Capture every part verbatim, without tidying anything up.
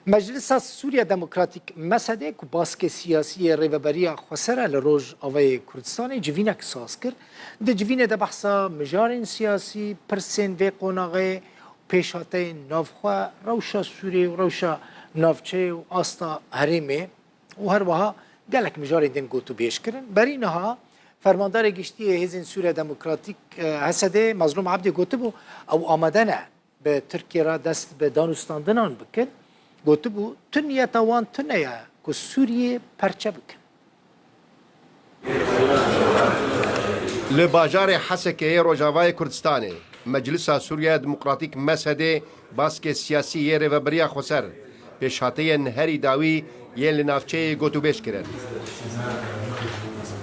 Meclisa Sûriya Demokratîk, M S D, ku baskê siyasî yê Rêveberiya Xweser e li Rojavayê Kurdistanê, civînek saz kir. Di civînê de behsa mijarên siyasî, pirsên vê qonaxê, pêşhateyên navxwe, rewşa Sûriyê û rewşa navçeyê û asta herêmê û her wiha gelek mijarên din gotûbêj kirin. Berî niha Fermandarê Giştî yê Hêzên Sûriya Demokratîk, e, H S D, Mezlûm Ebdî gotibû, ew amade ne bi Tirkiye re dest bi danûstandinan bikin. Gotibû, tu niyeta wan tune ye ku Sûriyê perçe bikin. Li bajarê Hesekê yê Rojavayê Kurdistanê, Meclisa Sûriya Demokratîk, M S D, baskê siyasî yê Rêveberiya Xweser, pêşhateyên herî dawî yên li navçeyê gotûbêj kirin.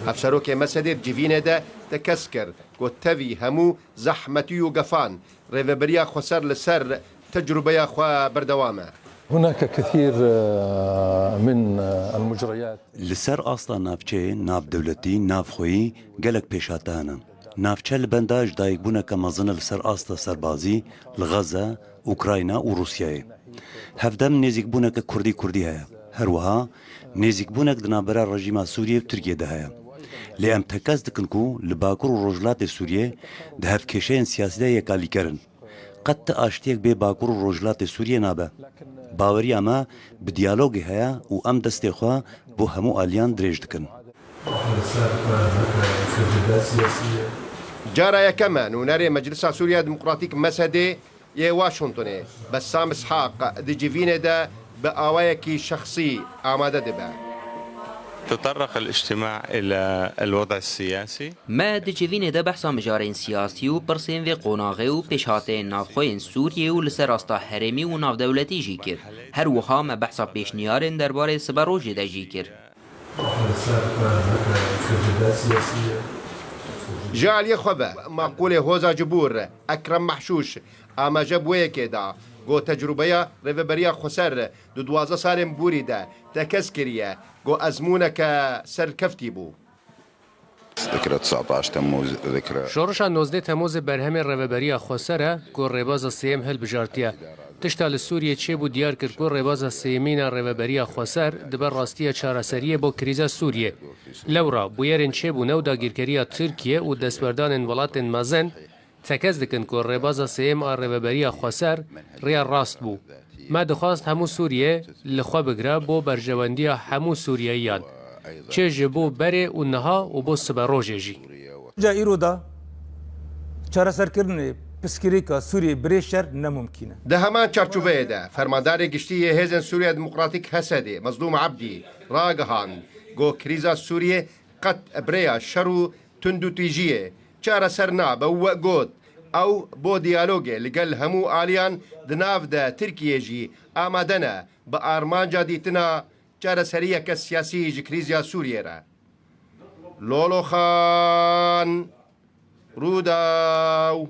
Hevserokê M S D di civînê de tekez kir, got, tevî hemû zehmetî û gefan, Rêveberiya Xweser li ser tecrûbeya xwe berdewam e. هناك كثير، آه، من، آه، المجريات. Li ser asta navçeyê, navdewletî, navxweyî gelek pêşhate hene. Navçe li benda ji dayikbûneke mezin e li ser asta serbazî li Xeze, Ukrayna û Rûsyayê. Hevdem nêzîkbûneke Kurdî-Kurdî heye. Her wiha nêzîkbûnek di navbera rejîma Sûriyê û Tirkiyê de heye. Lê em tekez dikin ku li Bakur û Rojhilatê Sûriyê di hevkêşeyên siyasî de yek alîker in. Qet ti aştiyek bê Bakur û Rojhilatê Sûriyê nabe. Baweriya me bi diyalogê heye û em destê xwe bo hemû aliyan dirêj dikin. Cara yekem e nûnerê Meclisa Sûriya Demokratîk, M S D, yê Washingtonê, Bessam Ishaq, di civînê de bi awayekî şexsî amade dibe. تطرق الاجتماع إلى الوضع السياسي. Me di civînê de behsa mijarên siyasî û pirsên vê qonaxê û pêşhateyên navxweyên Sûriyê û li ser asta herêmî û navdewletî jî kir. Her wiha me behsa pêşniyarên derbarê siberojê de jî kir. Ji aliyê xwe ve maqûlê Hoza Cibûr, Ekrem Mehşûş, amaje bi wê yekê da, got, tecrûbeya Rêveberiya Xweser di duwazdeh salên borî de tekez kiriye, got, ezmûneke serkeftî bû. ذكرى تسعطاش تموز، ذكرى. Şoreşa nozdeh Temozê berhemê Rêveberiya Xweser e ku rêbaza sêyem hilbijartiye. Tişta li Sûriyê çêbû diyar kir ku rêbaza sêyemîn a Rêveberiya Xweser dibe rastiya çareseriyê bo krîza Sûriyê. Lewra bûyerên çêbûne û dagîrkeriya Tirkiye û destwerdanên welatên mezin tekez dikin ku rêbaza sêyem a Rêveberiya Xweser rêya rast bû. Me dixwest hemû Sûriyê li xwe bigire bo berjewendiya hemû Sûriyeyiyan, çi ji bo berê û niha û bo siberojê jî. Ca îro de çareserkirinê pirsgirêka Sûriyê bi rê şer ne mumkîn e. Di heman çarçoveyê de, Fermandarê Giştî yê Hêzên Sûriya Demokratîk, H S D, Mezlûm Ebdî, ragihand, got, krîza Sûriyê qet bi rêya şer û tundûtîjiyê çareser nabe û we got, ew bo diyalogê li gel hemû aliyan di nav de Tirkiye jî amade ne bi armanca dîtina çareseriyeke siyasî ji krîza Sûriyê re. Lolo Xan, Rûdaw.